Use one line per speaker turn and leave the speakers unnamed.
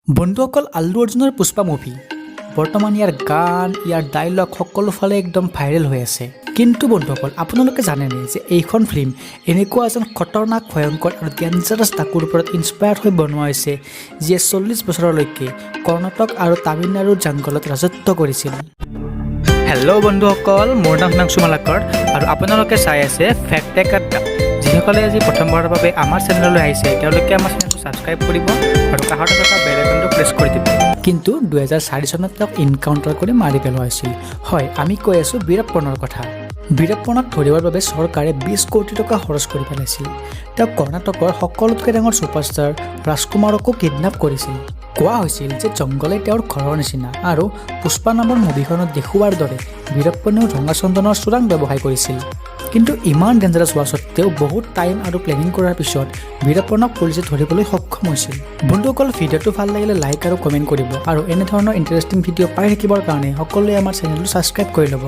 বন্ধুসকল, আল্লু অৰ্জুনৰ পুষ্পা মুভি বৰ্তমান ইয়াৰ গান, ইয়াৰ ডাইলগ সকলো ফালে একদম ভাইৰেল হৈ আছে। কিন্তু বন্ধুসকল, আপোনালোকে জানেনে যে এইখন ফিল্ম এনেকুৱা এজন খতৰনাক, ভয়ংকৰ আৰু ডেঞ্জাৰাছ ডাকুৰ ওপৰত ইনস্পায়াৰ্ড হৈ বনোৱা হৈছে, যিয়ে 40 বছৰলৈকে কৰ্ণাটক আৰু তামিলনাডুৰ জংঘলত ৰাজত্ব কৰিছিল? হেল্ল' বন্ধুসকল, মোৰ নাম হিমাংশু মালাকৰ আৰু আপোনালোকে চাই আছে ফেক্ট টেক আড্ডা। যিসকলে আজি প্ৰথমবাৰৰ বাবে আমাৰ চেনেললৈ আহিছে, তেওঁলোকে আমাৰ চেনেলটো ছাবস্ক্ৰাইব কৰিব আৰু কাষতে থকা বেল আইকনটো প্ৰেছ কৰি দিব। কিন্তু 2004 চনত তেওঁক ইনকাউণ্টাৰ কৰি মাৰি পেলোৱা হৈছিল। হয়, আমি কৈ আছোঁ বীৰপ্পনৰ কথা। বীৰপ্পনক ধৰিবৰ বাবে চৰকাৰে 20 কোটি টকা খৰচ কৰি পেলাইছিল। তেওঁ কৰ্ণাটকৰ সকলোতকৈ ডাঙৰ ছুপাৰষ্টাৰ ৰাজকুমাৰকো কিডনেপ কৰিছিল। কোৱা হৈছিল যে জংঘলে তেওঁৰ ঘৰৰ নিচিনা আৰু পুষ্পা নামৰ মুভিখনত দেখুওৱাৰ দৰে বীৰপ্পনেও ৰঙা চন্দনৰ চোৰাং ব্যৱসায় কৰিছিল। কিন্তু ইমান ডেঞ্জাৰাছ হোৱা সত্ত্বেও বহুত টাইম আৰু প্লেনিং কৰাৰ পিছত বীৰপ্পনক পুলিচে ধৰিবলৈ সক্ষম হৈছিল। বন্ধুসকল, ভিডিঅ'টো ভাল লাগিলে লাইক আৰু কমেণ্ট কৰিব আৰু এনেধৰণৰ ইণ্টাৰেষ্টিং ভিডিঅ' পাই থাকিবৰ কাৰণে সকলোৱে আমাৰ চেনেলটো ছাবস্ক্ৰাইব কৰি ল'ব।